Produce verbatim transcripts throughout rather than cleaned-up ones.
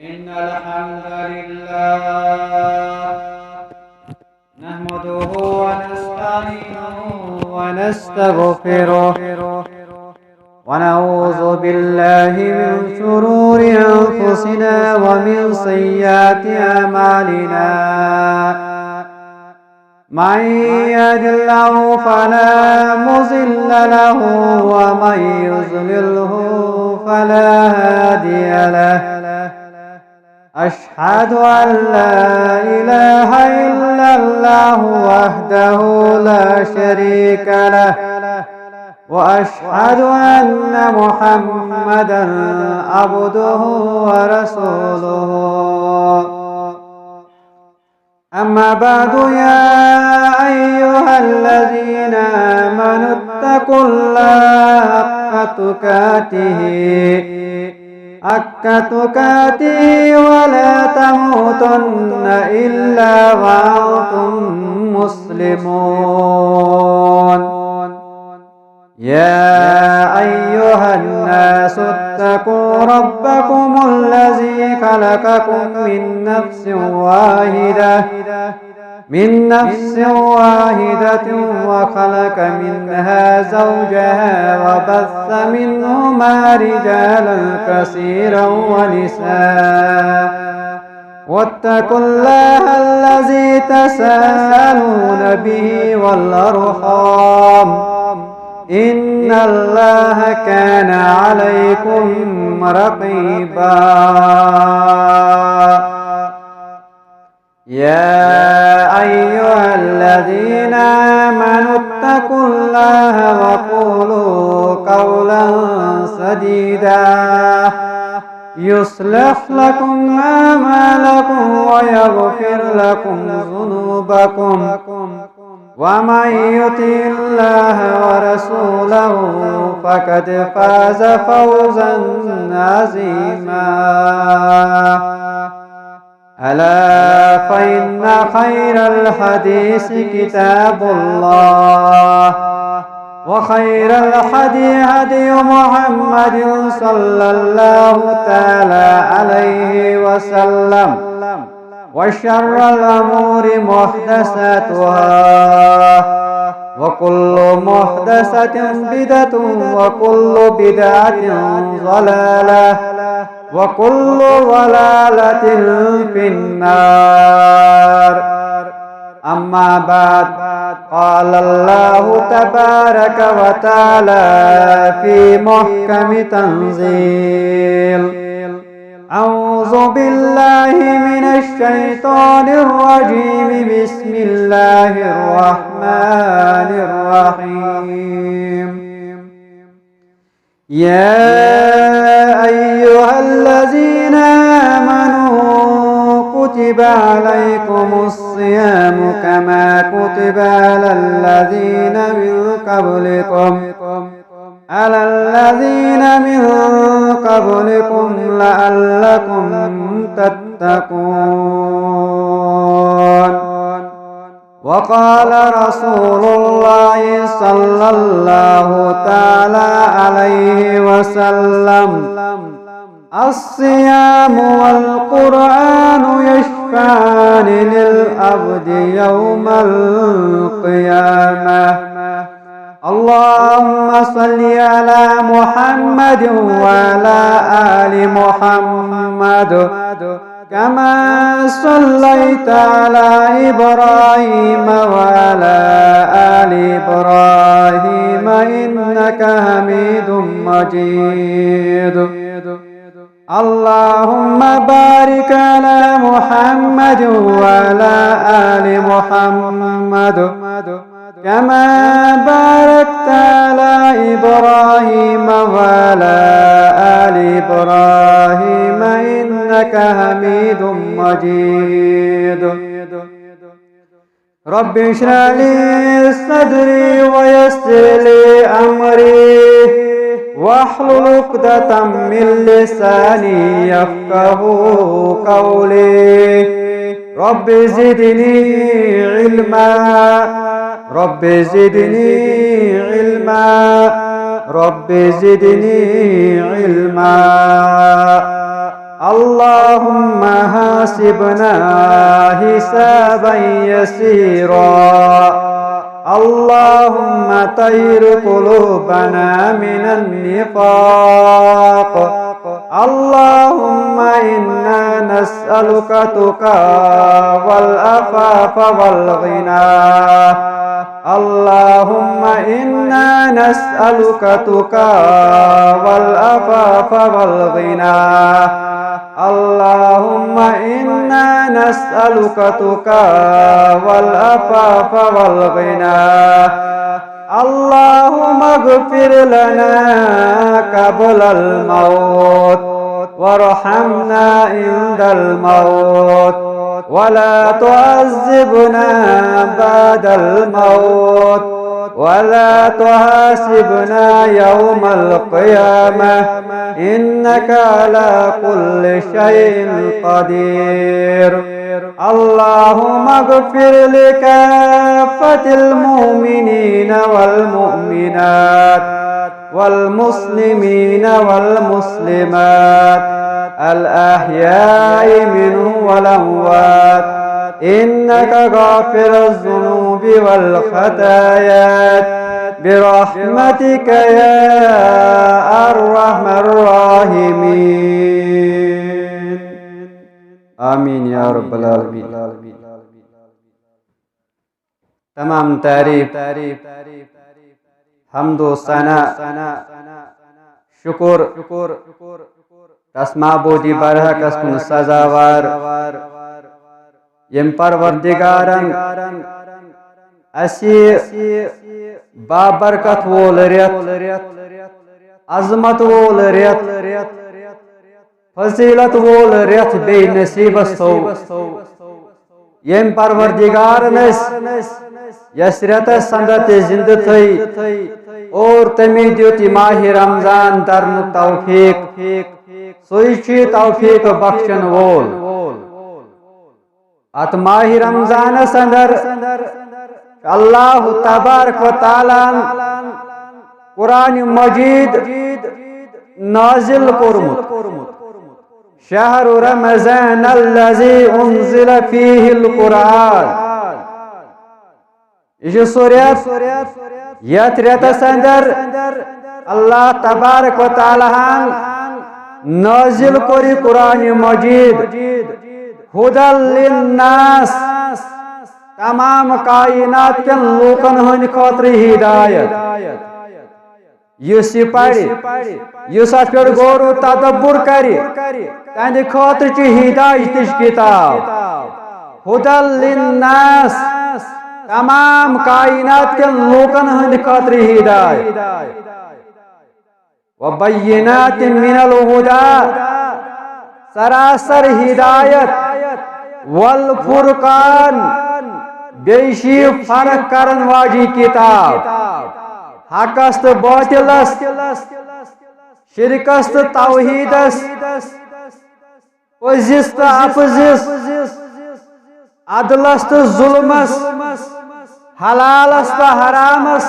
إن الحمد لله نحمده ونستعينه ونستغفره، ونعوذ بالله من شرور أنفسنا ومن سيئات أعمالنا. من يهد الله فلا مضل له، ومن يضلله فلا هادي له. أشهد أن لا إله إلا الله وحده لا شريك له، وأشهد أن محمدا عبده ورسوله. أما بعد، يا أيها الذين آمنوا اتقوا الله حق تقاته، حق تقاته ولا تموتن إلا وأنتم مسلمون. يا أيها الناس اتقوا ربكم الذي خلقكم من نفس واحدة، من نفس واحدة وخلق منها زوجها وبث منهما رجالا كثيرا ونساء، واتقوا الله الذي تساءلون به والأرحام، إن الله كان عليكم رقيبا. يا أيها الذين آمنوا اتقوا الله وقولوا قولا سديدا، يصلح لكم أعمالكم ويغفر لكم ذنوبكم، ومن يطع الله ورسوله فقد فاز فوزا عظيما. ألا فإن خير الحديث كتاب الله، وخير الهدي هدي محمد صلى الله تعالى عليه وسلم، وشر الأمور محدثاتها، وكل محدثة بدعة، وكل بدعة ضلالة، وكل ضلالة في النار. أما بعد، قال الله تبارك وتعالى في محكم تنزيل: أعوذ بالله من الشيطان الرجيم. بسم الله الرحمن الرحيم. يا أيها الذين آمنوا كتب عليكم الصيام كما كتب على الذين من قبلكم، على الذين من قبلكم لعلكم تتقون. وقال رسول الله صلى الله تعالى عليه وسلم: الصيام والقرآن يشفعان للعبد يوم القيامة. اللهم صل على محمد وعلى آل محمد كما صليت على إبراهيم وعلى آل إبراهيم إنك حميد مجيد. اللهم بارك على محمد وعلى آل محمد كما باركت على إبراهيم وعلى آل إبراهيم إنك حميد مجيد. رب اشرح لي صدري ويسر لي أمري واحلل عقدة من لساني يفقه قولي. رب زدني علما، رب زدني علما، رب زدني علما. اللهم حاسبنا حسابا يسيرا. اللهم طهر قلوبنا من النفاق. اللهم إنا نسألك تقى والعفاف والغنى. اللهم إنا نسألك تقى والعفاف والغنى. اللهم إنا نسألك تقى والعفاف والغنى. اللهم اغفر لنا قبل الموت وارحمنا عند الموت ولا تعذبنا بعد الموت ولا تحاسبنا يوم القيامة إنك على كل شيء قدير. اللهم اغفر لكافة المؤمنين والمؤمنات والمسلمين والمسلمات الأحياء منهم والأموات إنك غافر الذنوب والخطايا برحمتك يا أرحم الراحمين. آمين يا رب العالمين. تمام تعریف، حمد و ثنا، شکر تس معبودِ برحقس کُن سزاوار، یم پروردگارن اسی بابرکت وول ریت، عظمت وول ریت، فضیلت وول ریت بے نصیبس تھو۔ یم پروردگارن اس یس ریتس اندر تہ زندہ تھٲے اور تمی دیت یہ ماہ رمضان درنُک توفیق، سُے چھُ توفیق بخشن وول۔ ات ماہ رمضانس اندر اللہ تبارک و تعالیٰ ہن قرآن مجید نازل کورمت۔ شهر رمضان الذي أنزل فيه القرآن۔ یہ چھُ سُہ ریت، یتھ ریتس اندر اللہ تبارک و تعالیٰ ہن نازل کوٚر یہ قرآن مجید۔ هدى للناس، تمام کائنات کٮ۪ن لوٗکن ہٕنٛدِ خٲطرٕ ہدایت۔ یُس یہِ پرِ، یُس اتھ پٮ۪ٹھ غور و تدبر کرِ، تہنٛدِ خٲطرٕ چھِ ہدایتٕچ کتاب۔ هدى للناس، تمام کائنات کٮ۪ن لوٗکن ہٕنٛدِ خٲطرٕ ہدایت۔ وبينات من الهدى، سراسر ہدایت، والفرقان، بیٚیہِ چھِ یہِ فرق کرن واجی کتاب حقس تہٕ باطلس، شرکس تہٕ توحیدس، پٔزِس تہٕ اپزِس، عدلس تہٕ ظلمس، حلالس تہٕ حرامس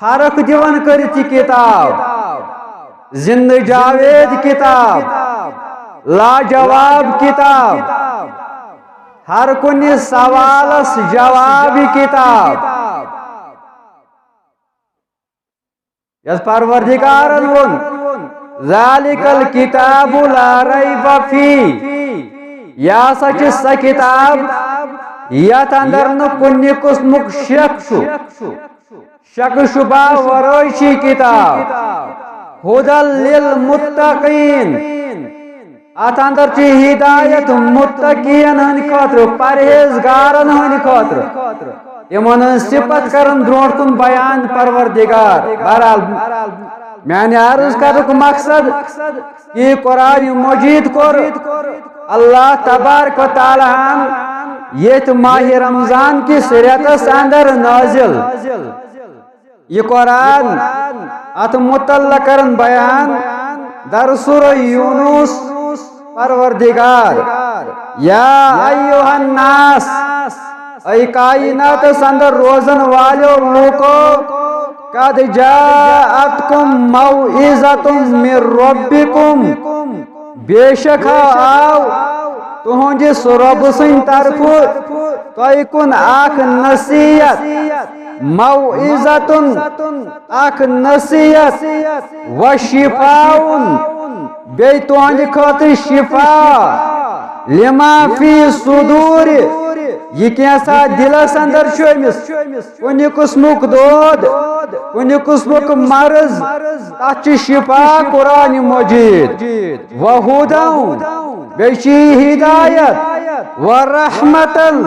فرق دِوان کٔرِتھ یہِ کتاب۔ زندہ جاوید کتاب، لاجواب کتاب، ہر کُنہِ سوالس جواب کتاب۔ یس پروردگارن ووٚن، "ذالک الکتاب لا ریب فیہ"، یہ ہسا چھِ سۄ کتاب یتھ اندر نہٕ کُنہِ قٕسمُک شک چھُ، شک شبہ ورٲے چھِ یہِ کتاب۔ ہدی للمتقین، اتھ اندر چھِ ہدایت متقین ہٕنٛدِ خٲطرٕ، پرہیزگارن ہٕنٛدِ خٲطرٕ۔ یِمن ہٕنٛز صفت کرن برونٛٹھ کُن بیان پروردگار۔ بہرحال، میانہِ عرض کرنُک مقصد کہ قرآن مجید کوٚر اللہ تبارک و تعالیٰ ہن یتھ ماہ رمضان کِس رٮ۪تس اندر نازل۔ یہ قرآن اتھ متعلق کرن بیان در سورہ یونس، پروردگار، یا ایھا الناس، اے کائناتس اندر روزن والیو لوکو، قد جاءتکم موعظۃ من ربکم، بے شک ہا آو تُہنٛدِس رۄبہٕ سٕنٛدِ طرفہٕ تۄہہِ کُن اکھ نصیحت، موعظتن، اکھ نصیحت، و شفاءن، بیٚیہِ تُہنٛدِ خٲطرٕ شفا، لما فی صدور، یہِ کینٛژھا دِلس اندر چھُ أمِس، کُنہِ قٕسمُک دود، کُنہِ قٕسمُک مرض، تتھ چھِ شفا قرآن مجید۔ و ہدی، بیٚیہِ چھِ یہِ ہدایت، و رحمتن،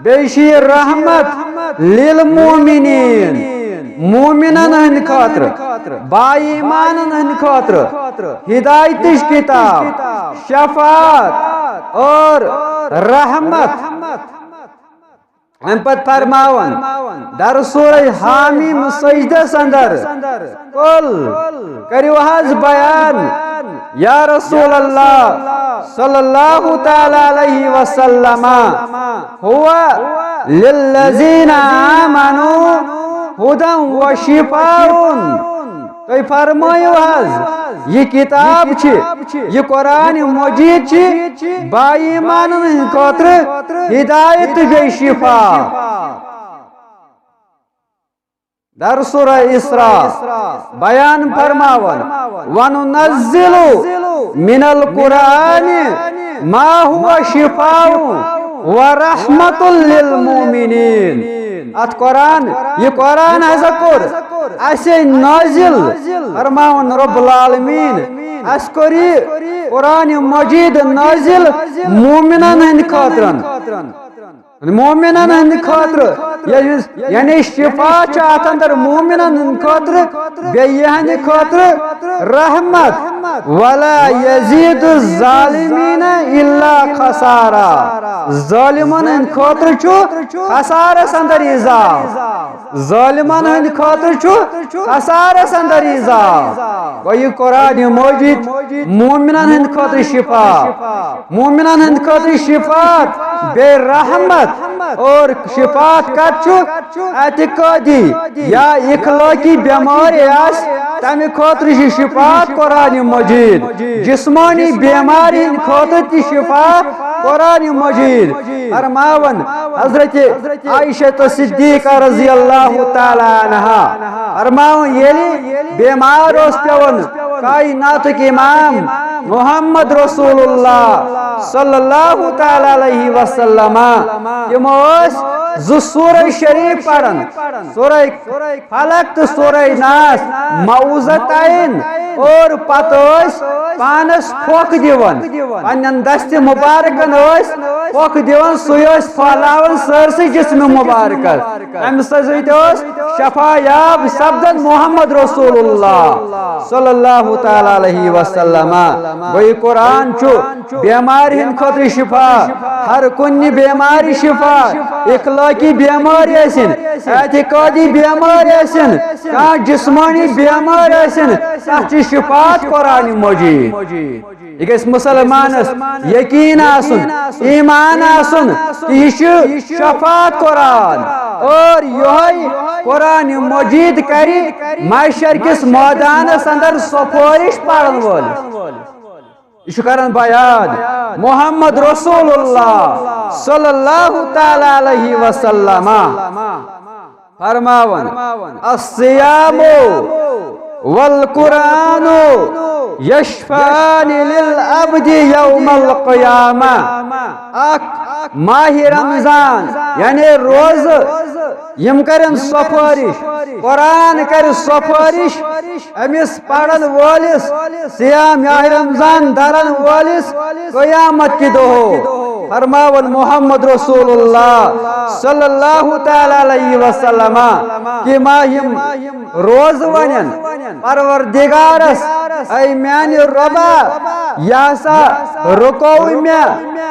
بیٚیہِ چھِ یہِ رحمت، للمؤمنین، مومنن ہٕنٛدِ خٲطرٕ، با ایمانن ہٕنٛدِ خٲطرٕ ہدایتٕچ کتاب، شفاعت اور رحمت۔ امہِ پتہٕ فرماوان در سورہ حامیم سجدس اندر، قل، کٔرِو حظ بیان، یا رسول اللہ صلی اللہ تعالی علیہ وسلم، هو للذین آمنوا هدی و شفاء۔ تُہۍ فرمٲیِو حظ، یہِ کِتاب چھِ، یہِ قرآن مجید چھِ با ایمانن ہٕنٛدِ خٲطرٕ ہدایت تہٕ بیٚیہِ شفا۔ در سورہ اسراء بیان فرماوان، وننزل من القرآن ما هو شفاء و رحمت للمؤمنین۔ اتھ قرآن، یہِ قرآن ہسا کوٚر اسہِ نازل، فرماوان رب العالمین، اسہِ کوٚر یہِ قرآن مجید نازل مومنن ہٕنٛدِ خٲطرٕ۔ مومنن ہٕنٛدِ خٲطرٕ، یعنی، یعنی شفا چھِ اتھ اندر مومنن ہٕنٛدِ خٲطرٕ، بیٚیہِ یِہنٛدِ خٲطرٕ رحمت۔ ولا یزید الظالمین الا خسارا۔ ظٲلمن ہٕنٛدِ خٲطرٕ چھُ خسارس اندر اضافہٕ۔ ظٲلمن ہٕنٛدِ خٲطرٕ چھُ خسارس اندر اضافہٕ۔ گوٚو یہِ قرآن مجید مومنن ہٕنٛدِ خٲطرٕ شفا، مومنن ہٕنٛدِ خٲطرٕ شفاعت، بیٚیہِ رحمت۔ اور شفاعت کتھ چھُ؟ اعتقادی یا اخلاقی بیمارِ آسہِ، تمہِ خٲطرٕ چھِ شفاعت قرآن مجید۔ جسمانی بیمارِ ہٕنٛدِ خٲطرٕ تہِ شفاعت قرآن مجید۔ فرماوان حضرت عائشہ صدیقہ رضی اللہ تعالی عنہا، فرماوان ییٚلہِ بیمار اوس پیوان کائناتُک امام محمد رسول اللہ صلی اللہ تعالی علیہ وسلم، تِم ٲسۍ زٕ سورہ شریف پران، سورہ فلق تہٕ سورہ ناس، معوذتین، اور پتہٕ ٲسۍ پانس پھۄکھ دِوان، پننٮ۪ن دستِ مبارکن ٲسۍ پھۄکھ دِوان، سُے ٲسۍ پھۄلاوان سٲرسٕے جسمِ مبارکس۔ امہِ سۭتۍ ٲس شفا یاب سپدان محمد رسول اللہ صلی اللہ تعالی علیہ وسلم۔ گوٚو یہِ قرآن چھُ بیمارِ ہٕنٛدِ خٲطرٕ شفا، ہر کُنہِ بیمارِ شفا، اخلاقی بیمارِ ٲسِن، اعتقادی بیمارِ ٲسِن، کانٛہہ جسمانی بیمارِ ٲسِن، تتھ چھِ شفاعت قرآن مجید۔ یہِ گژھِ مسلمانس یقین آسُن، ایمان آسُن کہ یہِ چھُ شفاعت قرآن۔ اور یہے قرآن مجید کرِ محشر کس میدانس اندر سفارش پرن وٲلِس۔ یہِ چھُ کران بیان محمد رسول اللہ صلی اللہ تعالی علیہ وسلم۔ فرماوان، الصیام والقرآن یشفعان للعبد یوم القیامہ۔ اکھ ماہ رمضان، یعنی روزٕ، یِم کرن سفارش، قرآن کرِ سفارش أمِس پرن وٲلِس، صیام ماہِ رمضان درن وٲلِس قیامت کہِ دۄہ۔ فرماوان محمد رسول اللہ صلی اللہ تعالی علیہ وسلم کہ ما یِم روزٕ ونن پروردگارس، اے میانہِ رۄبا، یہِ ہسا رُکوو مےٚ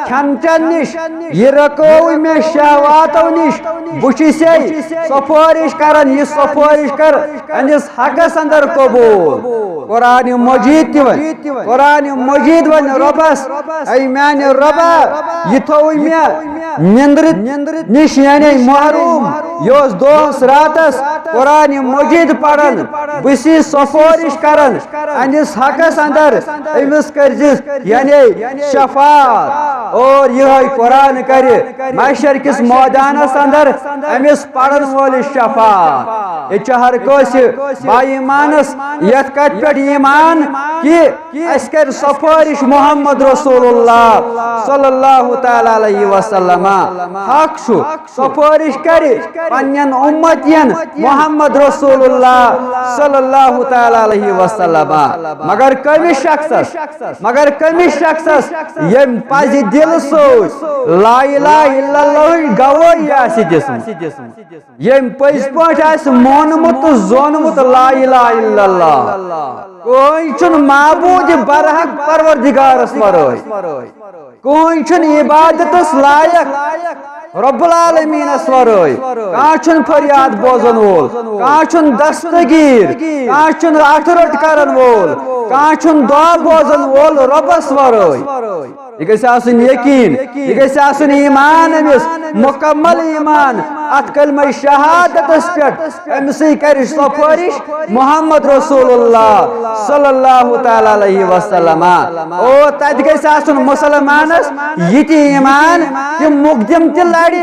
کھٮ۪ن چٮ۪ن نِش، یہِ رُکوو مےٚ شہواتو نِش، بہٕ چھُسے سفارش کران، یہِ سفارش کر أمِس حقس اندر قبول۔ قرآن مجید تہِ ونہِ، قرآن مجید ونہِ رۄبس، اے میانہِ رۄبا، یہِ تھوو مےٚ نندرِ نِش یعنی محروم، یہِ اوس دۄہس راتس قرآن مجید پران، بہٕ چھُس سفٲرِش کران، پننِس حقس اندر أمِس کٔرزِ یعنی شفاعت۔ اور یِہوٚے قرآن کرِ محشر کِس مٲدانس اندر أمِس پرن وٲلِس شفاعت۔ ییٚتہِ چھُ ہر کٲنٛسہِ با ایمانس یتھ کتھِ پٮ۪ٹھ ایمان کہِ اسہِ کرِ سفٲرِش محمد رسول اللہ صلی اللہ تعالیٰ علیہ وسلم۔ حق چھُ سفٲرِش کرِ پننٮ۪ن امتین محمد رسول اللہ صلی اللہ تعالیٰ علیہ وسلم۔ مگر کٔمِس شخصس؟ مگر کٔمِس شخصس؟ ییٚمۍ پزِ دِلہٕ سۭتۍ لا الہ الا اللہ گوٲہی آسہِ دِژمٕژ، ییٚمۍ پٔزۍ پٲٹھۍ آسہِ مونمُت تہٕ زونمُت لا الہ الا اللہ۔ کٕہٕنۍ چھُنہٕ معبوٗد برحق پروردگارس ورٲے۔ کٕہٕنۍ چھُنہٕ عبادتس لایق رب العالمینس ورٲے۔ کانٛہہ چھُنہٕ فریاد بوزن وول، کانٛہہ چھُنہٕ دستگیر، کانٛہہ چھُنہٕ اتھٕ روٚٹ کرن وول، کانٛہہ چھُنہٕ دعا بوزن وول ربس ورٲے۔ یہِ گژھِ آسُن یقین، یہِ گژھِ آسُن ایمان أمِس، مکمل ایمان اتھ کلمہ شہادتس پٮ۪ٹھ۔ أمۍ سٕے کرِ سفٲرِش محمد رسول اللہ صلی اللہ تعالیٰ علیہ وسلم۔ او تتہِ گژھِ آسُن مسلمانس یہِ تہِ ایمان کہِ مقدم تہِ لڑِ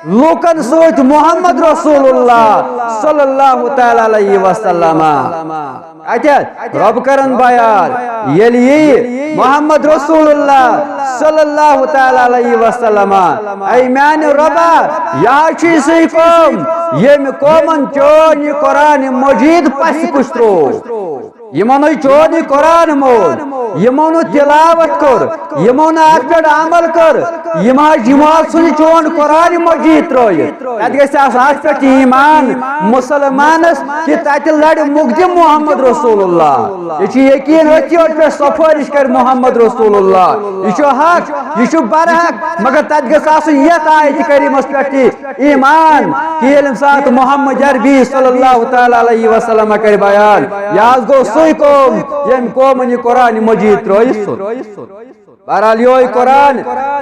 لوٗکن سۭتۍ محمد رسول اللہ صلی اللہ تعالیٰ علیہ وسلم۔ اتہِ رب کرن بیان، ییٚلہِ یی محمد رسول اللہ صلی اللہ تعالیٰ علیہ وسلم، اے میانہِ ربا، یا چھُ سُے قوم ییٚمہِ قومن چون یہِ قرآن مجید پسہِ کُش تروو، یِمن نہٕ چون یہِ قرآن مون، یِمو نہٕ تلاوت کٔر، یِمو نہٕ اتھ پٮ۪ٹھ عمل کٔر، یِم حظ، یِمو حظ ژھُن چون قرآن مجید ترٲیِتھ۔ تتہِ گژھِ آسُن اتھ پٮ۪ٹھ ایمان مسلمانس کہِ تتہِ لڑِ مقدم محمد رسول اللہ۔ یہِ چھُ یقین، أتھی یوت پٮ۪ٹھ سفٲرِش کرِ محمد رسول اللہ۔ یہِ چھُ حق، یہِ چھُ برحق، مگر تتہِ گژھِ آسُن یتھ آیتِ کریمس پٮ۪ٹھ تہِ ایمان کہِ ییٚلہِ ساتہٕ محمد عربی صلی اللہ تعالیٰ علیہ وسلم کرِ بیان، یہِ حظ گوٚو سُے قوم ییٚمہِ قومن یہِ قرآن مجید ترٲیِتھ ژھُن۔ بہرحال، یِہوٚے قرآن،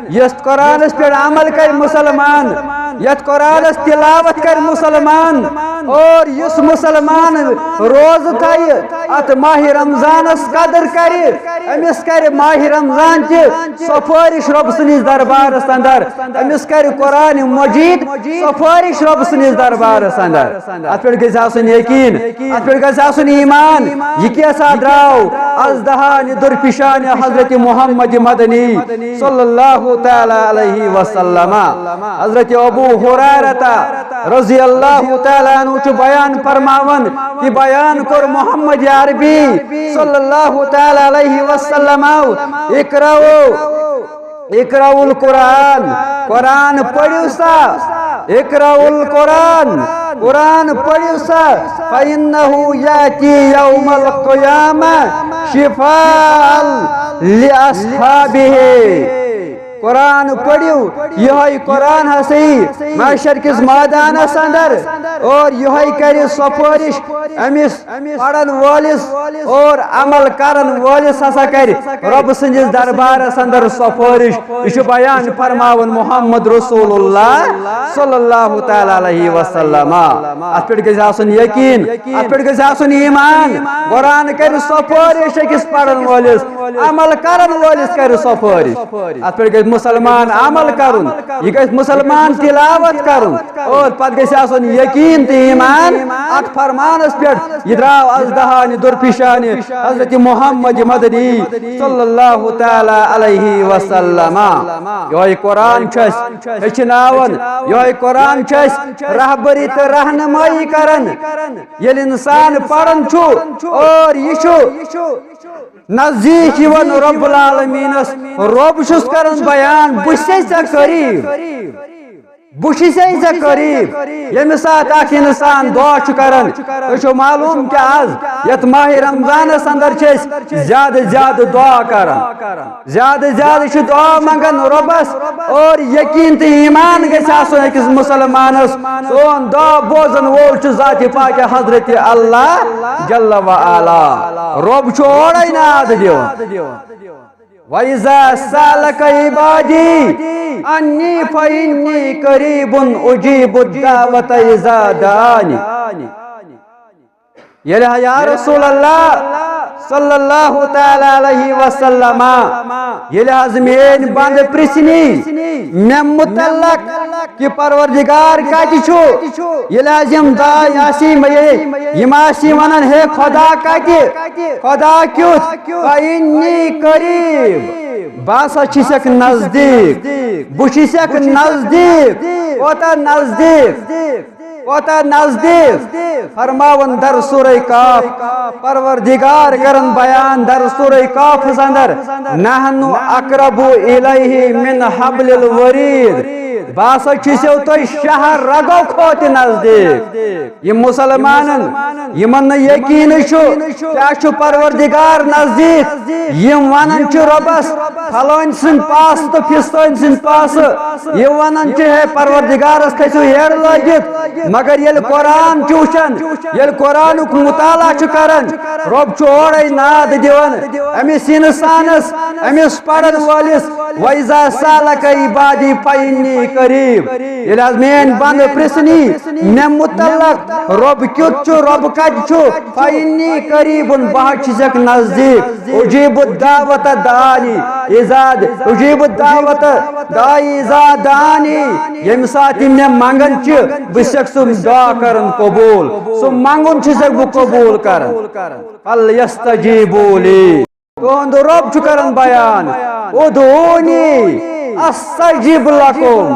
یَتھ قرآنس پٮ۪ٹھ عمل کرِ مسلمان، یَتھ قرآنس تلاوت کرِ مسلمان، اور یُس مسلمان روزٕ تھایہِ، اتھ ماہِ رمضانس قدر کرِ، أمِس کرِ ماہِ رمضان تہِ سفٲرِش رۄب سٕنٛدِس دربارس اندر، أمِس کرِ قرآن مجید سفٲرِش رۄب سٕنٛدِس دربارس اندر۔ اتھ پٮ۪ٹھ گژھِ آسُن یقین، اتھ پٮ۪ٹھ گژھِ آسُن ایمان۔ یہِ کیسا درٛاو از دہانہِ درپیشانہِ حضرت محمد مدنی صلی اللہ تعالیٰ علیہ وسلم؟ حضرت ابو ہریرہ رضی اللہ تعالیٰ عنہ چھُ بیان فرماوان کہِ بیان کوٚر محمد عربی صلی اللہ تعالیٰ علیہ وسلم، اقرأوا، اقرأوا القرآن، قرآن پٔرِو سا، اقرأوا القرآن، قرآن پٔرِو سا، فإنه يأتي يوم القيامة شفاء لأصحابه۔ قرآن پٔرِو، یِہوٚے قرآن ہسا یی محشر کِس مٲدانس اندر، اور یِہوٚے کرِ سفٲرِش أمِس پرن وٲلِس اور عمل کرن وٲلِس ہسا کرِ رۄب سٕنٛدِس دربارس اندر سفٲرِش۔ یہِ چھُ بیان فرماوان محمد رسول اللہ صلی اللہ تعالیٰ علیہ وسلم۔ اتھ پٮ۪ٹھ گژھِ آسُن یقین، اتھ پٮ۪ٹھ گژھِ آسُن ایمان۔ قرآن کرِ سفٲرِش أکِس پرن وٲلِس، عمل کرن وٲلِس کرِ سفٲرِش۔ اتھ پٮ۪ٹھ گژھِ مسلمان عمل کرُن، یہِ گژھِ مسلمان تلاوت کرُن، اور پتہٕ گژھِ آسُن یقین تہٕ ایمان اتھ فرمانس پٮ۪ٹھ۔ یہِ درٛاو از دہانہِ درپیشانہِ حضرت محمد مدنی صلی اللہ تعالیٰ علیہ وسلم۔ یِہوٚے قرآن چھُ اَسہِ ہیٚچھناوان، یِہوٚے قرآن چھُ اَسہِ رہبری تہٕ رہنمٲیی کران۔ ییٚلہِ انسان پران چھُ اور یہِ چھُ نزدیٖک یِوان رب العالمینس، رب چھُس کران بیان، بہٕ چھُسے ژےٚ قریب، بہٕ چھُسے ژےٚ قریب۔ ییٚمہِ ساتہٕ اکھ انسان دعا چھُ کران، تۄہہِ چھو معلوم کہِ از یتھ ماہِ رمضانس اندر چھِ أسۍ زیادٕ زیادٕ دعا کران، زیادٕ زیادٕ چھِ دعا منگان رۄبس، اور یقین تہٕ ایمان گژھِ آسُن أکِس مسلمانس، سون دعا بوزن وول چھُ ذاتِ پاکِ حضرت اللہ جل و علا۔ رۄب چھُ اورے ناد دِوان۔ وَإِذَا سَأَلَكَ عِبَادِي انی فإنی قریب اجیب الدعوۃ اذا دعانی۔ ییٚلہِ حظ یا رسول اللہ صلی اللہ تعالیٰ علیہ وسلم، ییٚلہِ حظ میٲنۍ بندٕ پرژھنی مےٚ متعلق کہِ پروردگار کتہِ چھُ، ییٚلہِ حظ یِم داے آسی مےٚ یہِ، یِم آسی ونان، ہے خدا کتہِ، خدا کیُتھ، فإنی قریب، بہٕ ہسا چھُسکھ نزدیٖک، بہٕ چھُسکھ نزدیٖک، کوتاہ نزدیٖک، کوتاہ نزدیٖک۔ فرماوان در سورہ کاف، پروردگار کرن بیان در سورہ کافس اندر، نحن اقرب الیہ من حبل الورید، بہٕ ہسا چھُسو تۄہہِ شہہ رگو کھۄتہٕ نزدیٖک۔ یِم مسلمانن، یِمن نہٕ یقیٖنٕے چھُ کیٛاہ چھُ پروردگار نزدیٖک، یِم ونان چھِ رۄبس، فلٲنۍ سٕنٛدۍ پاسہٕ تہٕ فستٲنۍ سٕنٛدۍ پاسہٕ، یِم ونان چھِ، ہے پروردگارس کھٔسِو ہیرٕ لٲگِتھ، مگر ییٚلہِ قرآن چھُ وٕچھان، ییٚلہِ قرآنُک مطالعہ چھُ کران، رۄب چھُ اورے ناد دِوان أمِس انسانس، أمِس پرن وٲلِس، وَإِذَا سَأَلَكَ عِبَادِي فَإِنِّي قَرِيبٌ۔ ییٚلہِ حظ میٲنۍ بندٕ پرژھنی مےٚ متعلق، رۄب کیُتھ چھُ، رۄب کتہِ چھُ، فَإِنِّي قَرِيبٌ، بہٕ حظ چھُسکھ نزدیٖک، اُجیٖبُ الدَّاعِیَ اِذَا، اُجیٖبُ الدَّاعِیَ اِذَا دَعَانِ، ییٚمہِ ساتہٕ یِم مےٚ منگان چھِ، بہٕ چھُسکھ سُہ دعا کران قبوٗل، سُہ منگُن چھُسکھ بہٕ قبوٗل کران۔ فَلْيَسْتَجِيبُوا لِي۔ تُہُنٛد رۄب چھُ کران بیان، ادعونی استجب لکم،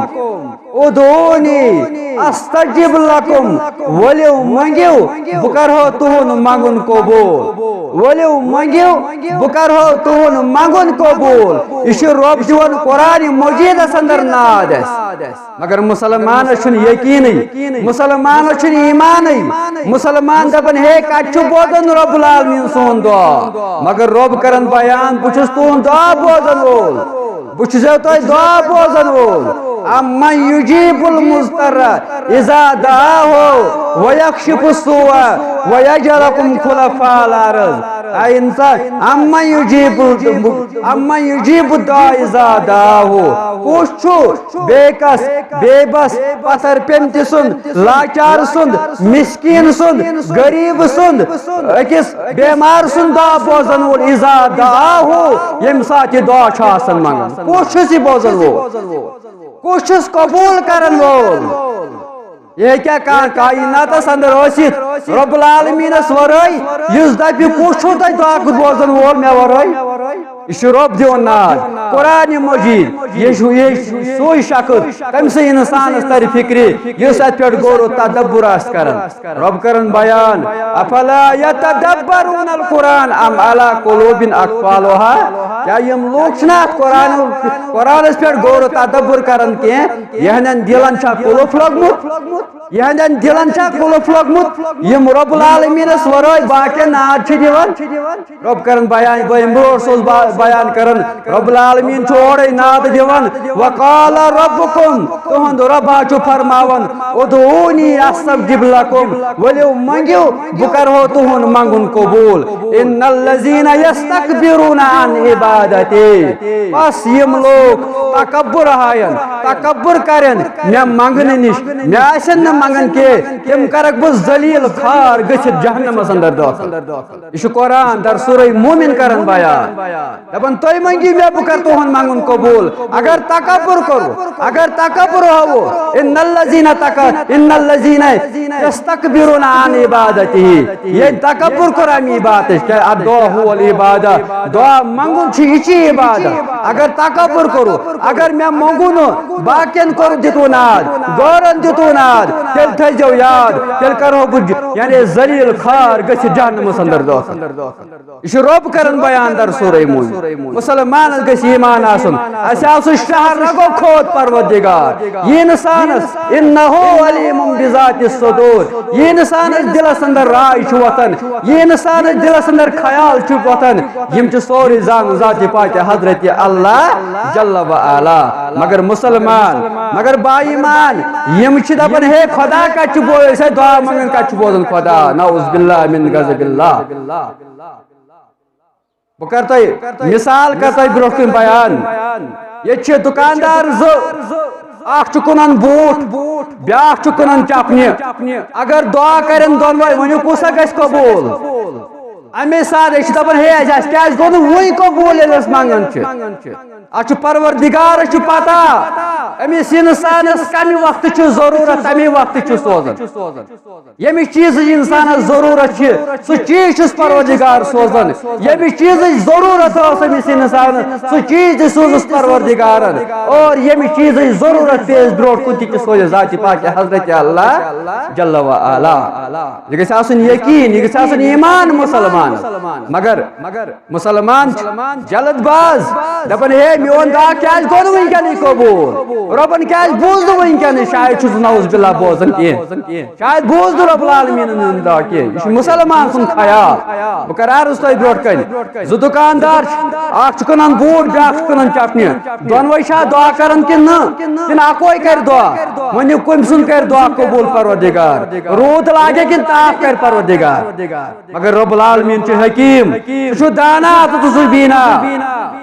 ادعونی استجب لکم، ؤلِو منٛگِو، بہٕ کرہو تُہُنٛد منٛگُن قبوٗل، ؤلِو منٛگِو، بہٕ کرہو تُہُنٛد منٛگُن قبوٗل۔ یہِ چھُ رۄب دِوان قرآن مجیدس اندر ناد اَسہِ۔ مگر مسلمانس چھُنہٕ یقیٖنٕے، مسلمانس چھُنہٕ ایٖمانٕے۔ مسلمان دپان، ہے، کتہِ چھُ بوزان رب العالمین سون دعا؟ مگر رب کران بیان، بہٕ چھُس تُہُنٛد دعا بوزان وول، بہٕ چھُسو تۄہہِ دعا بوزان وول۔ امن یجیب المضطر اذا دعاہ ویکشف السوء ویجعلکم خلفاء الارض۔ اے انسان، امن یجیب، امن یجیب الداع اذا دعاہ، کُس چھُ بے کس، بے بس، پتھر پیمتہِ سُنٛد، لاچار سُنٛد، مسکین سُنٛد، غریب سُنٛد، أکِس بیمار سُنٛد دعا بوزن وول، اذا دعاہ، ییٚمہِ ساتہٕ یہِ دعا چھُ آسان منٛگان۔ کُس چھُس یہِ بوزن وول؟ کُس چھُس قبوٗل کرن وول؟ یہِ ہیٚکیٛاہ کانٛہہ کائناتس اندر ٲسِتھ رب العالمینس ورٲے، یُس دپہِ، کُس چھُو تۄہہِ دعا بوزن وول مےٚ ورٲے؟ یہِ چھُ رۄب دِوان ناد۔ قرآن مجید، یہِ چھُ، یہِ چھُ سُے شخص، تٔمۍ سٕے انسانس ترِ فکرِ، یُس اتھ پٮ۪ٹھ غور و تدبر آسہِ کران۔ رۄب کران بیان، افلا یتدبرون القرآن ام علی قلوب اقفالها؟ کیا یِم لوٗکھ چھِنہٕ اتھ قرآن، قرآنس پٮ۪ٹھ غور و تدبر کران کینٛہہ؟ یِہنٛدٮ۪ن دِلن چھا قلف لوٚگمُت؟ یِہنٛدٮ۪ن دِلن چھا قلف لوٚگمُت؟ یِم رب العالمینس ورٲے باقین ناد چھِ دِوان۔ رۄب کران بیان، بہٕ امہِ برونٛٹھ سُہ اوس با-، بیان کران، رب العالمین چھُ اورے ناد دِوان، وقال ربکم، تُہُنٛد رب ہا چھُ فرماوان، ادعونی استجب لکم، ؤلِو منٛگِو، بہٕ کرہو تُہُنٛد منٛگُن قبوٗل۔ ان الذین یستکبرون عن عبادتی، بس یِم لوٗکھ تکبر ہاین، تکبر کرن مےٚ منٛگنہٕ نِش، مےٚ آسن نہٕ منٛگان کینٛہہ، تِم کرکھ بہٕ ذلیل خوار گٔژھِتھ جہنمس اندر دٲخل۔ یہِ چھُ قرآن در سورہ مومن کران بیان۔ دپان، تُہۍ منٛگِو مےٚ، بہٕ کرٕ تُہُنٛد منٛگُن قبوٗل۔ اگر تکبر کوٚروٕ، اگر تکبر ہووٕ، ان الذین تک-، ان الذین یستکبرون عن عبادتہ، ییٚمۍ تکبر کوٚر اَمہِ عبادتٕچ، کیٛاہ الدعا هو العبادہ، دعا منٛگُن چھُ، یہِ چھِ عبادت۔ اگر تکبر کوٚروٕ، اگر مےٚ موٚنگُو نہٕ، باقین کوٚر، دِتوٕ ناد، غٲرن دِتوٕ ناد، تیٚلہِ تھٲیزیو یاد، تیٚلہِ کرہو بہٕ ج-، یعنی ذلیل خوار گٔژھِتھ جہنمس اندر دٲخل۔ یہِ چھُ رۄب کران بیان در سورہ مومن۔ مسلمانس گژھِ ایمان آسُن۔ اسہِ آو سُہ شہر رگو کھوت پروردگار۔ یہِ انسانس، انہ علیم بذات الصدور۔ یہِ انسانس دلس اندر راے چھُ وۄتھان۔ یہِ انسانس دلس اندر خیال چھُ وۄتھان۔ یِم چھِ سورُے زانان ذاتِ پاکِ حضرت اللہ جل و علا۔ مگر مسلمان، مگر با ایمان، یِم چھِ دپان، ہے خدا کتہِ چھُ بو-، أسۍ ہے دعا منگان کتہِ چھُ بوزان خدا؟ نعوذ باللہ من غضب اللہ۔ بہٕ کرٕ تۄہہِ مثال، کرٕ تۄہہِ برونٛٹھ کُن بیان۔ ییٚتہِ چھِ دُکاندار زٕ، اکھ چھُ کٕنان بوٗٹھ، بیٛاکھ چھُ کٕنان چپنہِ۔ اگر دعا کرن دۄنوَے، ؤنِو کُس اکھ گژھِ قبوٗل؟ اَمے ساتہٕ أسۍ چھِ دَپان، ہے، اَسہِ، اَسہِ کیٛازِ گوٚو نہٕ وُنہِ قبوٗل، ییٚلہِ أسۍ منٛگان چھِ؟ اَتھ چھُ پروردگارس چھُ پتہ، أمِس اِنسانس کَمہِ وقتہٕ چھُ ضروٗرت، تَمے وقتہٕ چھُ سوزان۔ ییٚمہِ چیٖزٕچ اِنسانَس ضروٗرت چھِ، سُہ چیٖز چھُس پروردگار سوزان۔ ییٚمہِ چیٖزٕچ ضروٗرت ٲس أمِس اِنسانَس، سُہ چیٖز تہِ سوزُس پروردگارَن۔ اور ییٚمہِ چیٖزٕچ ضروٗرت پیٚیَس برونٛٹھ کُن، تہِ تہِ سوزِ ذاتِ پاک حضرت اللہ جل و علا۔ یہِ گژھِ آسُن یقیٖن، یہِ گژھِ آسُن ایمان مُسلمانَس۔ مگر مُسلمان چھِ جلد باز، دَپان، ہے، میون دعا کیٛازِ گوٚو نہٕ وٕنکیٚنٕے قبوٗل؟ رۄبَن کیٛازِ بوٗز نہٕ وٕنکیٚنٕے؟ شاید چھُس نعوذ باللہ بوزان کینٛہہ۔ شاید بوٗز نہٕ رۄب العالمیٖنَن میون دعا کینٛہہ۔ یہِ چھُ مُسلمان سُنٛد خیال۔ بہٕ کَرٕ عرض تۄہہِ برونٛٹھ کَنہِ، زٕ دُکاندار چھِ، اَکھ چھُ کٕنان بوٗٹھ، بیٛاکھ چھُ کٕنان چپنہِ۔ دۄنوَے چھا دعا کَران کِنہٕ نہٕ؟ کِنہٕ اَکوے کَرِ دعا؟ ؤنِو، کٔمۍ سُنٛد کَرِ دعا قبوٗل پروردگار؟ روٗد لاگے کِنہٕ تاپھ کَرِ پروردگار؟ مگر رب العالمین چھُ حکیم، سُہ چھُ دانا تہٕ سُہ چھُ بینا۔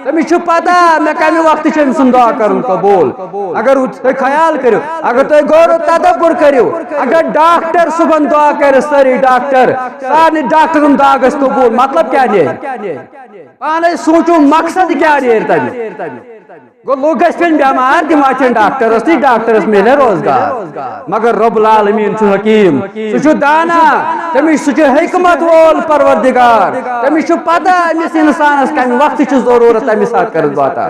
تٔمِس چھُ پتہ مےٚ کمہِ وقتہٕ چھُ أمۍ سُنٛد دعا کرُن قبول۔ اگر تُہۍ خیال کٔرِو، اگر تُہۍ غور و تدبر کٔرِو، اگر ڈاکٹر صُبحن دعا کرِ، سٲری ڈاکٹر، سارنٕے ڈاکٹرن دعا گژھِ قبول، مطلب کیٛاہ نیرِ؟ پانے سوٗنٛچِو، مقصد کیٛاہ نیرِ تَمیُک؟ گوٚو، لوٗکھ گژھِ پیٚنۍ بٮ۪مار، تِم واتن ڈاکٹرس نِش، ڈاکٹرس میلہِ روزگار۔ مگر رب العالمین چھُ حکیم، سُہ چھُ دانا، تٔمِس، سُہ چھُ حکمت وول پروردگار۔ تٔمِس چھُ پتہ أمِس انسانس کمہِ وقتہٕ چھُ ضروٗرت، تمہِ ساتہٕ کرس بہٕ عطا۔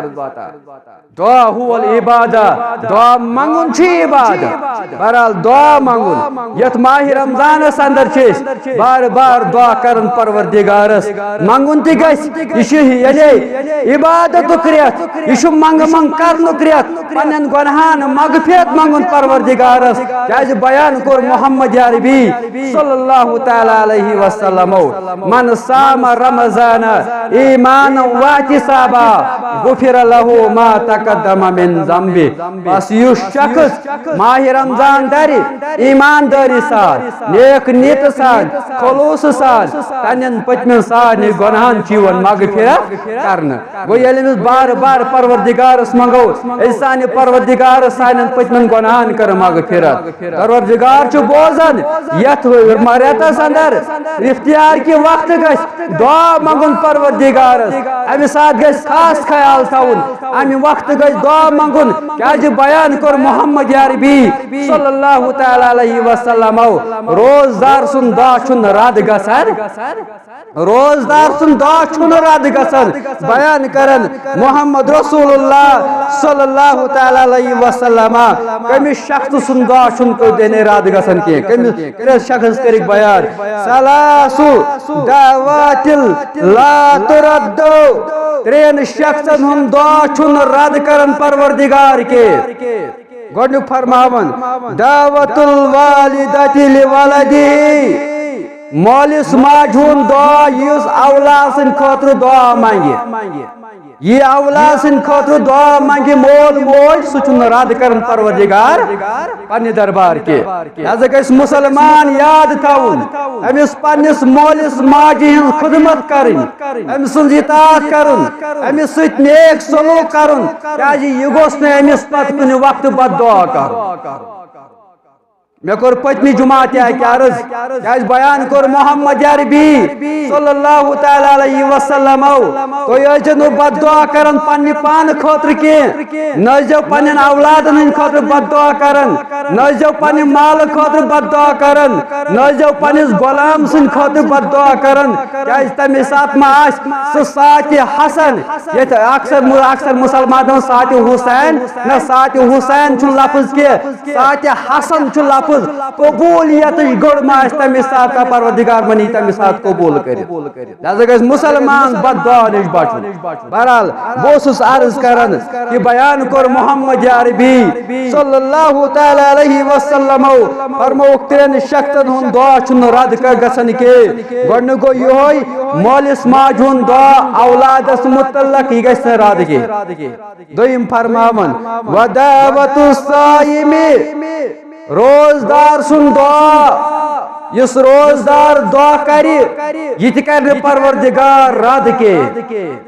دعا ہو العبادہ، دعا منٛگُن چھُ عبادت۔ بہرحال، دعا منٛگُن، یتھ ماہِ رمضانس اندر چھِ أسۍ بار بار دعا کران پروردگارس۔ منٛگُن تہِ گژھِ، یہِ چھُ یعنی عبادتُک رٮ۪تھ، یہِ چھُ منٛگہٕ منٛگ کرنُک رٮ۪تھ، پننٮ۪ن گۄنہان مغفرت منٛگُن پروردگارس، کیازِ بیان کوٚر محمد عربی صلی اللہ تعالیٰ علیہ وسلمو، من صام رمضان ایمانا واحتسابا غفر له ما تقدم من ذنبه۔ بس یُس شخص ماہِ رمضان دَرِ ایماندٲری سان، نیک نیتہٕ سان، خلوصہٕ سان، پننٮ۪ن پٔتمٮ۪ن سارنٕے گۄناہن چھُ یِوان مغفرت کرنہٕ۔ گوٚو، ییٚلہِ أمِس بار بار پروردگارس منٛگو، أسۍ سانہِ پروردگارس سانٮ۪ن پٔتمٮ۪ن گۄناہن کٔر مغفرت۔ پروردگار چھُ بوزان، یتھ رٮ۪تس اندر افطار کہِ وقتہٕ گژھِ دعا منٛگُن پروردگارس، امہِ ساتہٕ گژھِ خاص خیال تھاوُن، امہِ وقتہٕ گژھِ دعا منٛگُن، کیازِ بیان کوٚر محمد عربی صلی اللہ تعالیٰ علیہ وسلمو، روزدار سُنٛد دعا چھُنہٕ رد گژھان، روزدار سُنٛد دعا چھُنہٕ رد گژھان۔ بیان کرن محمد رسول اللہ صلی اللہ تعالیٰ علیہ وسلم، کٔمِس شخص سُنٛد دعا چھُنہٕ کٲنٛسہِ رد گژھان کینٛہہ؟ کٔمِس، کٔمِس شخص کٔرِکھ بیان؟ ثلاث دعوات لا ترد، ترٛٮ۪ن شخصن ہُنٛد دعا چھُنہٕ رد کران پروردگار کینٛہہ۔ گۄڈنیُک فرماوان، دعوت الوالدہ لولدہ، مٲلِس ماجہِ ہُنٛد دعا، یُس اولاد سٕنٛدِ خٲطرٕ دعا منٛگہِ۔ یہِ اولاد سٕنٛدِ خٲطرٕ دعا منٛگہِ مول موج، سُہ چھُنہٕ رد کران پروردگار پننہِ دربار کہِ۔ لہذا گژھِ مُسلمان یاد تھاوُن، أمِس پننِس مٲلِس ماجہِ ہٕنٛز خدمت کرٕنۍ، أمۍ سٕنٛز اطاعت کرُن، أمِس سۭتۍ نیک سلوک کرُن، کیازِ یہِ گوٚژھ نہٕ أمِس پتہٕ کُنہِ وقتہٕ بد دعا کرُن۔ مےٚ کوٚر پٔتمہِ جمعہ تہِ اکہِ عرض، کیازِ بیان کوٚر محمد عربی صلی اللہ تعالیٰ علیہ وسلمو، تُہۍ ٲسۍزیو نہٕ بد دعا کران پننہِ پانہٕ خٲطرٕ کینٛہہ، نہ ٲسۍزیو پننٮ۪ن اولادن ہٕنٛدِ خٲطرٕ بد دعا کران، نہ ٲسۍزیو پننہِ مالہٕ خٲطرٕ بد دعا کران، نہ ٲسۍزیو پننِس غلام سٕنٛدِ خٲطرٕ بد دعا کران، کیازِ تمے ساتہٕ ما آسہِ سُہ ساعتِ حسن، ییٚتہِ اکثر مُ-، اکثر مُسلمانن ساعتِ حسین، نہ ساعتِ حسین چھُنہٕ لفظ کینٛہہ، ساعتِ حسن چھُ لفظ، قبولیتٕچ گٔر ما آسہِ تمہِ ساتہٕ، پروردگار ما نی تمہِ ساتہٕ قبول کٔرِتھ۔ لہذا گژھِ مُسلمان بد دعا نِش بچُن۔ بہرحال، بہٕ اوسُس عرض کران کہِ بیان کوٚر محمد عربی صلی اللہ تعالیٰ علیہ وسلمو، فرمووُکھ، ترٛٮ۪ن شخصن ہُنٛد دعا چھُنہٕ رد ک-، گژھان کینٛہہ۔ گۄڈٕنیُک گوٚو یِہوٚے، مٲلِس ماجہِ ہُنٛد دعا اولادس متعلق، یہِ گژھِ نہٕ رد کینٛہہ۔ دوٚیِم فرماوان، ودعوت الصائم، روزدار سُنٛد دعا۔ یُس روزدار دعا کرِ، یہِ تہِ کرِ نہٕ پروردگار رد کینٛہہ۔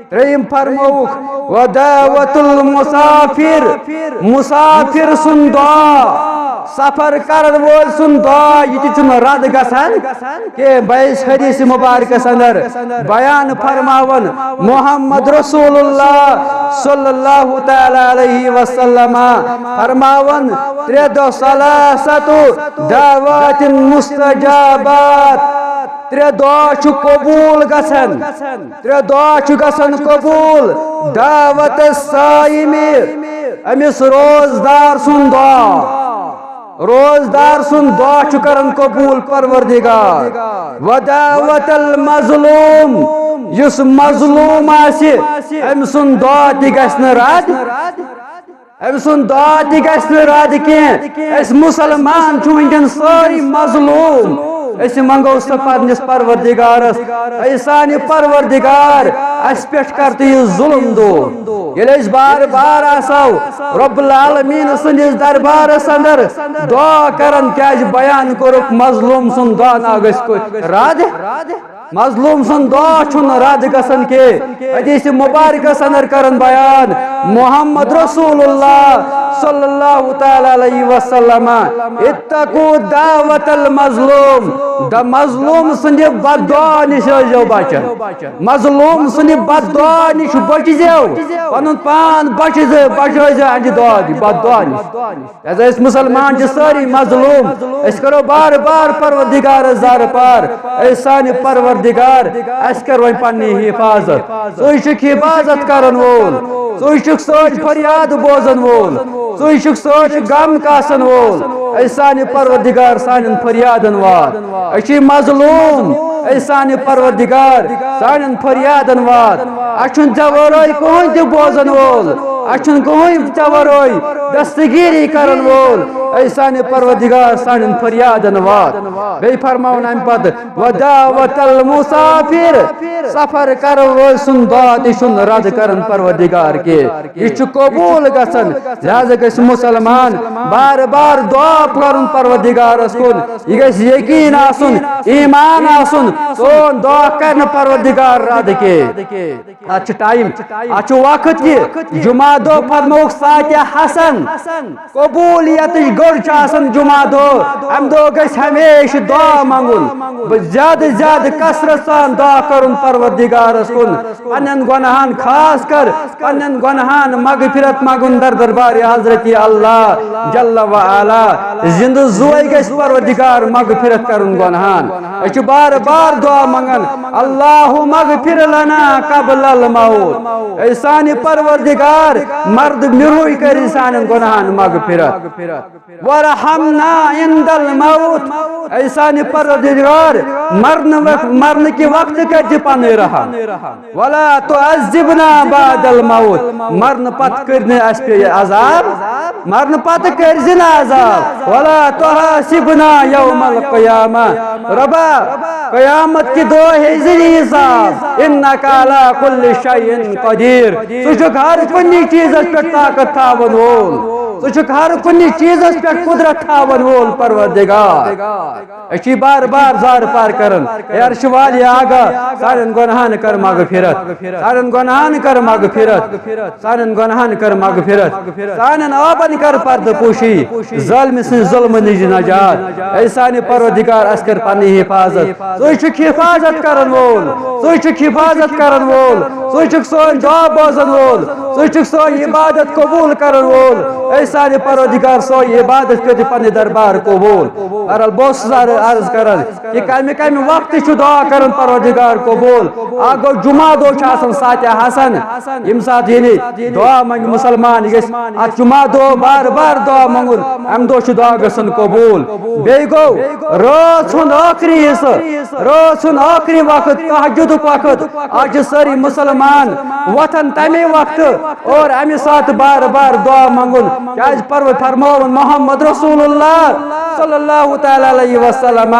ترٛیٚیِم فرمووُکھ، ودعوت المسافر، مسافر سُنٛد دعا، سفر کرن وٲلۍ سُنٛد دعا، یہِ تہِ چھُنہٕ رد گژھان کینٛہہ۔ بیٚیِس حدیث مبارکس اندر بیان فرماوان محمد رسول اللہ صلی اللہ تعالی علیہ وسلم فرماوان، ترٛےٚ دۄہ، ثلاثت دعوات مستجابات، ترٛےٚ دعا چھُ قبول گژھان، ترٛےٚ دعا چھُ گژھان قبول۔ دعوت الصائم، أمِس روزدار سُنٛد دعا، روزدار سُنٛد دعا چھُ کران قبول پروردگار۔ ودعوت المظلوم، یُس مظلوم آسہِ، أمۍ سُنٛد دعا تہِ گژھِ نہٕ رد۔ أمۍ سُنٛد دعا تہِ گژھِ نہٕ رد کینٛہہ۔ أسۍ مسلمان چھِ وٕنکیٚن سٲری مظلوم۔ أسۍ منٛگو سُہ پننِس پروردگارس، اے سانہِ پروردگار، اَسہِ پٮ۪ٹھ کر تہٕ یہِ ظلم دوٗر۔ ییٚلہِ أسۍ بار بار آسو رب العالمین سٕنٛدِس دربارس اندر دعا کران، کیازِ بیان کوٚرُکھ مظلوم سُنٛد دعا نہ گژھِ کُنہِ رد۔ مظلوم سُنٛد دعا چھُنہٕ رد گژھان کینٛہہ۔ حدیث مبارکس اندر کران بیان محمد رسول اللہ صلی اللہ تعالی علیہ وسلم، اتقوا دعوت المظلوم، دا مظلوم سٕنٛدِ بد دعا نِش ٲسۍزیو بچان۔ مظلوم سٕنٛدِ بد دعا نِش بچزیو، پنُن پان بچزیو، بچٲیزیو اہنٛدِ دعا نِش، بد دعا نِش۔ کیازِ أسۍ مسلمان چھِ سٲری مظلوم۔ أسۍ کرو بار بار پروردگارس زارٕ پار، اے سانہِ پروردگار، اَسہِ کر وۄنۍ پننہِ حفاظت۔ ژٕے چھُکھ حفاظت کرن وول، ژٕے چھُکھ سٲنۍ فریاد بوزن وول، ژٕے چھُکھ سٲنۍ غم کاسن وول۔ اے سانہِ پروردگار، سانٮ۪ن فریادن وات۔ أسۍ چھِ مظلوم، اے سانہِ پروردگار، سانٮ۪ن فریادن وات۔ اَسہِ چھُنہٕ ژےٚ ورٲے کٕہٕنۍ تہِ بوزن وول، اَسہِ چھُنہٕ کٕہٕنۍ ژےٚ ورٲے دستگیٖری کرن وول۔ اے سانہِ پروردگار، سانٮ۪ن فریادن وات۔ بیٚیہِ فرماوُن اَمہِ پتہٕ، ودعوت المسافر، سفر کرن وٲلۍ سُنٛد دعا تہِ چھُنہٕ رد کران پروردگار کینٛہہ۔ یہِ چھُ قبول گژھان۔ لہذا گژھِ مسلمان بار بار دعا کرُن پروردگارس کُن۔ یہِ گژھِ یقین آسُن، ایمان آسُن، سون دعا کرِ نہٕ پروردگار رد کینٛہہ۔ اتھ چھُ ٹائم، اتھ چھُ وقت تہِ۔ جمعہ دۄہ فرمووُکھ ساعتِ حسن۔ قبولیتٕچ گٔر چھِ آسان جمعہ دۄہ۔ امہِ دۄہ گژھِ ہمیشہِ دعا منگُن۔ بہٕ زیادٕ زیادٕ کثرت سان دعا کرُن پروردگارس کُن۔ پننٮ۪ن گۄناہن، خاص کر پننٮ۪ن گۄناہن مغفرت منگُن در دربارِ حضرت اللہ جل و علا۔ زندٕ زوے گژھِ پروردگار مغفرت کرُن گۄناہن۔ أسۍ چھِ بار بار دعا منگان، اللہم اغفر لنا قبل الموت۔ اے سانہِ پروردگار، مردٕ مِرہُے کٔرِن سانٮ۪ن گۄناہن مغفرت۔ ورحمنا عند الموت۔ اے سانہِ پروردگار، مرنہٕ وق-، مرنہٕ کہِ وقتہٕ کٔرۍ زِ پنٕنۍ رحم۔ ولا تعذبنا بعد الموت۔ مرنہٕ پتہٕ کٔرۍ نہٕ اَسہِ پے عذاب۔ مرنہٕ پتہٕ کٔرۍ زِ نہٕ عذاب۔ ولا تحاسبنا یوم القیامہ۔ ربا، قیامت کہِ دۄہ ہیٚیہِ زِ نہٕ حساب۔ انک علی کل شیء قدیر۔ ژٕ چھُکھ ہر کُنہِ چیٖزس پٮ۪ٹھ طاقت تھاون وول۔ ژٕ چھُکھ ہر کُنہِ چیٖزس پٮ۪ٹھ قدرت تھاون وول پروردگار۔ أسۍ چھِ بار بار زارٕ پار کران، اے عرش والیا آقا، سانٮ۪ن گۄناہن کر مغفرت، سانٮ۪ن گۄناہن کر مغفرت، سانٮ۪ن گۄناہن کر مغفرت، سانٮ۪ن عٲبن کر پردٕ پوشی، ظٲلمہِ سٕنٛدِ ظُلمہٕ نِش نجات۔ اے سانہِ پروردگار، اَسہِ کر پننہِ حفاظت۔ ژٕے چھُکھ حفاظت کرن وول، ژٕے چھُکھ حفاظت کرن وول، ژٕے چھُکھ سٲنۍ دعا بوزن وول، ژٕے چھُکھ سٲنۍ عبادت قبول کرن وول۔ اے سانہِ پروردگار، سٲنۍ عبادت کٔرۍ زِ پننہِ دربار قبول۔ بہرحال، بہٕ اوسُس عرض، عرض کران، یہِ کمہِ کمہِ وقتہٕ چھُ دعا کران پروردگار قبول؟ اکھ گوٚو، جمعہ دۄہ چھُ آسان ساعتِ حسن، ییٚمہِ ساتہٕ یعنی دعا منگہِ مسلمان، یہِ گژھِ اتھ جمعہ دۄہ بار بار دعا منگُن، امہِ دۄہ چھُ دعا گژھان قبول۔ بیٚیہِ گوٚو، رٲژ ہُنٛد ٲخری حصہٕ، رٲژ ہُنٛد ٲخری وقت، تہجدُک وقت، آز چھِ سٲری مسلمان وۄتھان تمے وقتہٕ اور امہِ ساتہٕ بار بار دعا منگُن، کیازِ پرو-، فرمووُن محمد رسول اللہ صلی اللہ تعالیٰ علیہ وسلم۔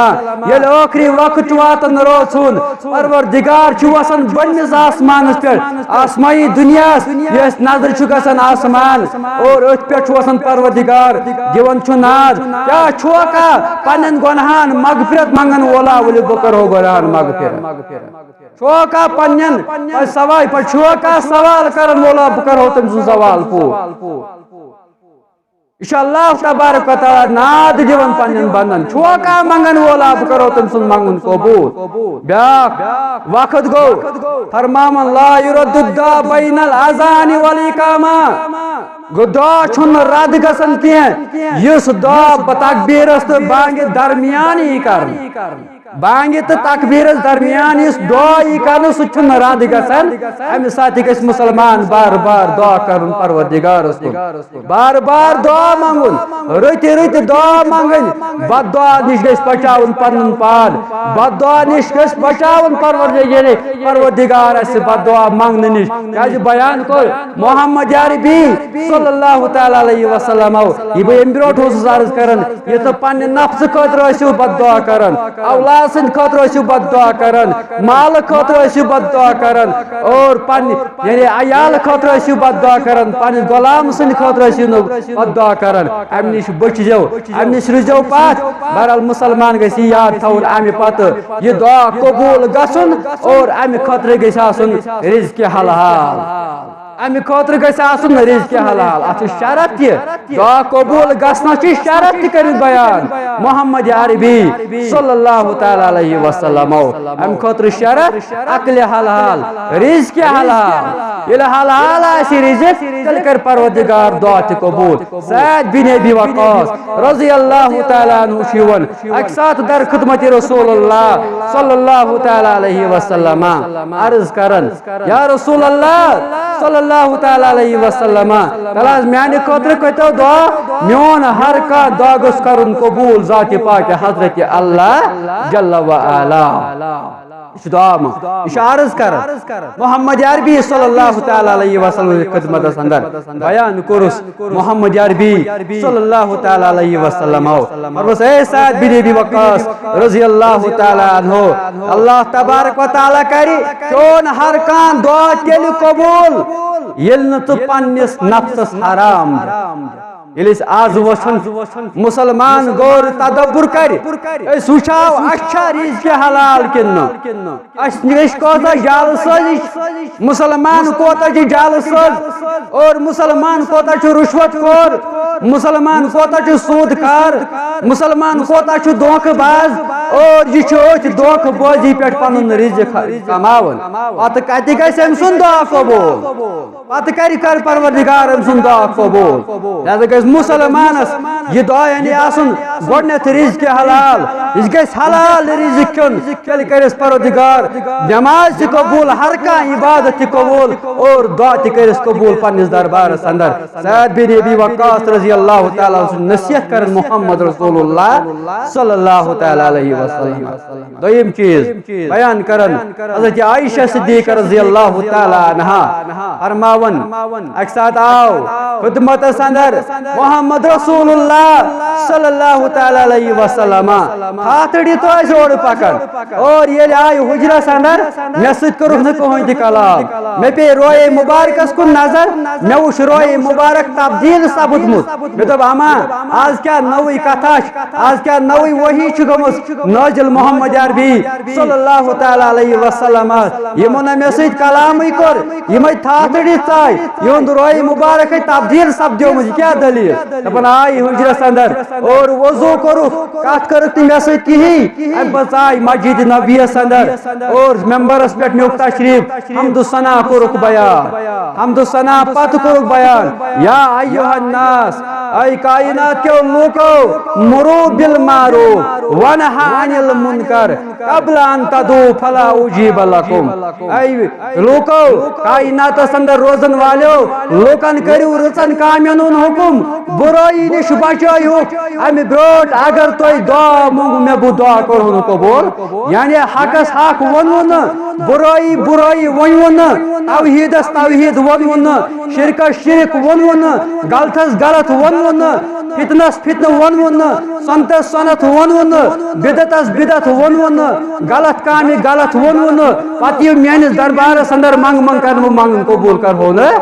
ییٚلہِ ٲخری وقت چھُ واتان رٲژ ہُنٛد، پروردگار چھُ وسان بٔنمِس آسمانس پٮ۪ٹھ، آسمانی دُنیاہس، یہِ اَسہِ نظرِ چھُ گژھان آسمان، اور أتھۍ پٮ۪ٹھ چھُ وسان پروردگار، دِوان چھُ ناد، کیٛاہ چھُوا کانٛہہ پننٮ۪ن گۄنہان مغفرت منٛگن وولا؟ ؤلِو بہٕ کرہو گۄنہان مغفرت۔ چھُوا کانٛہہ پننٮ۪ن، تۄہہِ سوال، پتہٕ چھُوا کانٛہہ سوال کران وولا؟ بہٕ کرہو تٔمۍ سُنٛد سوال پوٗرٕ۔ یہِ چھُ اللہ تبارک و تعالیٰ ناد دِوان پننٮ۪ن بندن۔ چھُوا کانٛہہ منگن وول؟ آ، بہٕ کرو تٔمۍ سُنٛد منگُن قبوٗل۔ بیٛاکھ وقت گوٚو، فرماوان، "لا یرد الدعاء بین الاذان والاقامہ۔" گوٚو، دعا چھُنہٕ رد گژھان کینٛہہ، یُس دعا تکبیرس تہٕ بانگہِ درمیان یی کرنہٕ۔ بانگہِ تہٕ تکبیرس درمیان یُس دعا یی کرنہٕ، سُہ تہِ چھُنہٕ رد گژھان۔ امہِ ساتہٕ تہِ گژھِ مسلمان بار بار دعا کرُن پروردگارس کُن، بار بار دعا منگُن، رٕتۍ رٕتۍ دعا منگٕنۍ۔ بد دعا نِش گژھِ بچاوُن پنُن پان، بد دعا نِش گژھِ بچاوُن پروردگار، یعنی پروردگار اسہِ بد دعا منگنہٕ نِش۔ کیازِ بیان کوٚر محمد عربی صلی اللہ تعالیٰ علیہ وسلم، یہِ بہٕ امہِ برونٛٹھ اوسُس عرض کران، یہِ تہٕ پننہِ نفسہٕ خٲطرٕ ٲسِو بد دعا کران، اولاد سٕنٛدِ خٲطرٕ ٲسِو بد دعا کران، مالہٕ خٲطرٕ ٲسِو بد دعا کران، اور پننہِ، یعنی عیالہٕ خٲطرٕ ٲسِو بد دعا کران، پننہِ غلام سٕنٛدِ خٲطرٕ ٲسِو نہٕ بد دعا کران۔ امہِ نِش بٔچھزیو، امہِ نِش روٗزیو پتھ۔ بہرحال، مسلمان گژھِ یہِ یاد تھاوُن، امہِ پتہٕ یہِ دعا قبوٗل گژھُن اور امہِ خٲطرٕ گژھِ آسُن رزقِ حلال۔ امہِ خٲطرٕ گژھِ آسُن رزقِ حلال۔ اتھ چھُ شرط تہِ، دعا قبوٗل گژھنس چھُ شرط تہِ کٔرِتھ بیان محمد عربی صلی اللہ تعالیٰ علیہ وسلمو۔ امہِ خٲطرٕ شرط عقلِ حلال، رزقِ حلال۔ ییٚلہِ حلال آسہِ رزق، تیٚلہِ کرِ پروردگار دعا تہِ قبوٗل۔ سعد بن ابی وقاص رضی اللہ تعالیٰ عنہ چھُ یِوان اکہِ ساتہٕ در خدمت رسول اللہ صلی اللہ تعالیٰ علیہ وسلم عرض کران، یا رسول اللہ صلی اللہ تعالیٰ علیہ وسلم، تَلہٕ حظ میانہِ خٲطرٕ کٔرۍتو دعا، میون ہر کانٛہہ دعا گوٚژھ کرُن قبوٗل ذاتِ پاکِ حضرت اللہ جل و علا۔ یہِ چھُ دعا ما-، یہِ چھُ عرض کران محمد عربی صلی اللہ تعالیٰ علیہ وسلم خدمتس اندر۔ بیان کوٚرُس محمد عربی صلی اللہ تعالیٰ علیہ وسلم۔ فرموس، اے سعد بن ابی وقاص رضی اللہ تعالیٰ عنہ، اللہ تبارک و تعالیٰ کرِ چون ہر کانٛہہ دعا تیٚلہِ قبوٗل، ییٚلہِ نہٕ ژٕ پننِس نفسس حرام دِکھ۔ ییٚلہِ أسۍ آز وٕچھان مسلمان غور تدبر کرِ، أسۍ وٕچھو اَسہِ چھا رزقِ حلال کِنہٕ نہٕ۔ اَسہِ نِش کۭژاہ جعل سٲزی چھِ، مسلمان کوتاہ چھِ جعل سٲز، اور مسلمان کوتاہ چھُ رُشوت خور، مسلمان کوتاہ چھُ سود کار، مسلمان کوتاہ چھُ دھوکہٕ باز، اور یہِ چھُ أتھۍ دھوکہٕ بازی پٮ۪ٹھ پنُن رزق کماوان۔ پتہٕ کتہِ گژھِ أمۍ سُنٛد دعا قبوٗل؟ پتہٕ کرِ، کر پروردگار أمۍ سُنٛد دعا قبوٗل۔ لہذا گژھِ مسلمانس یہِ دعا یعنی آسُن گۄڈٕنٮ۪تھ رزقِ حلال، یہِ گژھِ حلال رزق کھیوٚن، تیٚلہِ کرٮ۪س پروردگار نماز تہِ قبوٗل، ہر کانٛہہ عبادت تہِ قبوٗل اور دعا تہِ کرٮ۪س قبوٗل پننِس دربارس اندر۔ سعد بن ابی وقاص رضی اللہ تعالیٰ عنہ سٕنٛز نصیحت کرن محمد رسول اللہ صلی اللہ تعالیٰ علیہ وسلم۔ دوٚیِم چیٖز بیان کرن حضرت عائشہ صدیقہ رضی اللہ تعالیٰ عنہا فرماون، اکہِ ساتہٕ آو خدمتس اندر محمد رسول اللہ صلی اللہ تعالیٰ علیہ وسلم، ہاتھ ڈِتھ ٲسۍ اورٕ پکان، اور ییٚلہِ آیہِ حجرس اندر، مےٚ سۭتۍ کوٚرُکھ نہٕ کٕہٕنۍ تہِ کلام۔ مےٚ پیٚیہِ رویے مبارکس کُن نظر، مےٚ وُچھ رویے مبارک تبدیل سپدمُت۔ مےٚ دوٚپ، اما، آز کیٛاہ نٔوٕے کتھا چھِ؟ آز کیٛاہ نٔوٕے وحی چھِ گٔمٕژ نازل محمد عربی صلی اللہ تعالیٰ علیہ وسلم؟ یِمو نہ مےٚ سۭتۍ کلامٕے کوٚر، یِمے تھاتھ ڈِتھ ژاے، یِہُنٛد رویے مبارک ہے تبدیل سپدیومُت، یہِ کیٛاہ دٔلیٖل؟ دپان آے حجرس اندر اور وضو کوٚرُکھ، کتھ کٔرٕکھ نہٕ مےٚ سۭتۍ کِہیٖنۍ۔ امہِ پتہٕ ژاے مسجد نبویس اندر اور ممبرس پٮ۪ٹھ نیوٗکھ تشریف، حمد و ثنا کوٚرُکھ بیان، حمد و ثنا پتہٕ کوٚرُکھ بیان، یا ایھا الناس، اے کائنات کیو لوٗکو، مروا بالمعروف وانہوا عن المنکر قبل ان تدعوا فلا اجیب لکم۔ اے لوٗکو، کائناتس اندر روزن والیو، لوٗکن کٔرِو رٕژن کامٮ۪ن ہُنٛد حُکم، بُرٲیی نِش بچٲیہُکھ، امہِ برونٛٹھ اگر تُہۍ دعا مۄنٛگو، مےٚ بہٕ دعا کوٚرہو نہٕ قبوٗل۔ یعنی حقس حق ووٚنوٕ نہٕ، بُرٲیی بُرٲیی ؤنوٕ نہٕ، توحیٖدس توحیٖد ووٚنوٕ نہٕ، شرکس شرک ووٚنوٕ نہٕ، غلطس غلط ووٚنوٕ نہٕ، فتنس فتنہٕ ووٚنوُ نہٕ، سنتس سنت ووٚنوُ نہٕ، بدعتس بدعت ووٚنوُ نہٕ، غلط کامہِ غلط ووٚنوُ نہٕ۔ پتہٕ یِیِو میٲنِس دربارس اندر منٛگ منٛگ کرنہٕ، بہٕ منٛگُن قبول کرہو نہٕ۔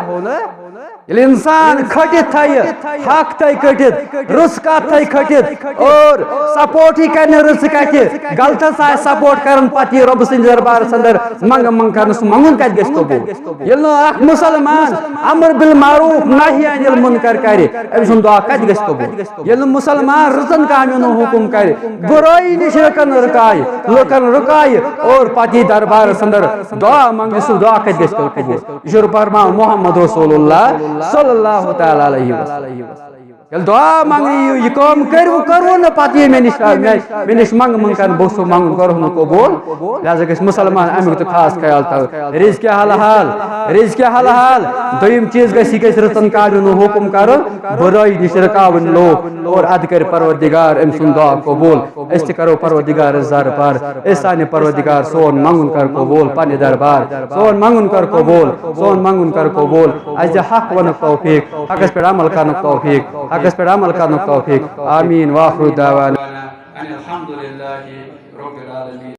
ییٚلہِ انسان کھٔٹِتھ تھایہِ، حق تھایہِ کھٔٹِتھ، رٕژ کتھ تھایہِ کھٔٹِتھ، اور سپورٹ ہی کرِ نہٕ رٕژ کتھِ، غلطس آسہِ سپورٹ کران، پتہٕ یی رۄبہٕ سٕنٛدِس دربارس اندر منٛگہٕ منٛگہٕ کرنہٕ، سُہ منٛگُن کتہِ گژھِ قبول؟ ییٚلہِ نہٕ اکھ مسلمان امر بالمعروف نہی عن المنکر کرِ، أمۍ سُنٛد دعا کتہِ گژھِ قبول؟ ییٚلہِ نہٕ مسلمان رٕژن کامٮ۪ن ہُنٛد حکم کرِ، برٲیی نِش لُکن رُکایہِ، لُکن رُکایہِ، اور پتہٕ یی دربارس اندر دعا منٛگہِ، سُہ دعا کتہِ گژھِ قبول؟ یہِ چھُ فرمان محمد رسول اللہ صلی اللہ تعالیٰ علیہ وسلم۔ ییٚلہِ دعا منٛگنہِ یِیِو، یہِ کٲم کٔرِو، کٔروٕ نہٕ، پتہٕ یہِ مےٚ نِش، مےٚ، مےٚ نِش منٛگہٕ منٛگہٕ کرنہٕ، بہٕ اوسُس منٛگُن، کوٚرُکھ نہٕ قبول۔ لہذا گژھِ مسلمان امیُک تہِ خاص خیال تھاوُن۔ رزقِ حلال، رزقِ حلال۔ دوٚیِم چیٖز گژھِ، یہِ گژھِ رٕژن کامٮ۪ن ہُنٛد حُکم کرُن، بُرٲیی نِش رُکاوٕنۍ لوٗکھ، اور ادٕ کرِ پروردگار أمۍ سُنٛد دعا قبول۔ أسۍ تہِ کرو پروردگارس دربار، اے سانہِ پروردگار، سون منٛگُن کر قبول پننہِ دربار، سون منٛگُن کر قبول، سون منٛگُن کر قبول۔ اَسہِ دِ حق ونُک توفیق، حقس پٮ۪ٹھ عمل کرنُک توفیق، حقس پٮ۪ٹھ عمل کرنُک توفیق۔ آمین۔ وآخر دعوانا ان الحمد للہ رب العالمین۔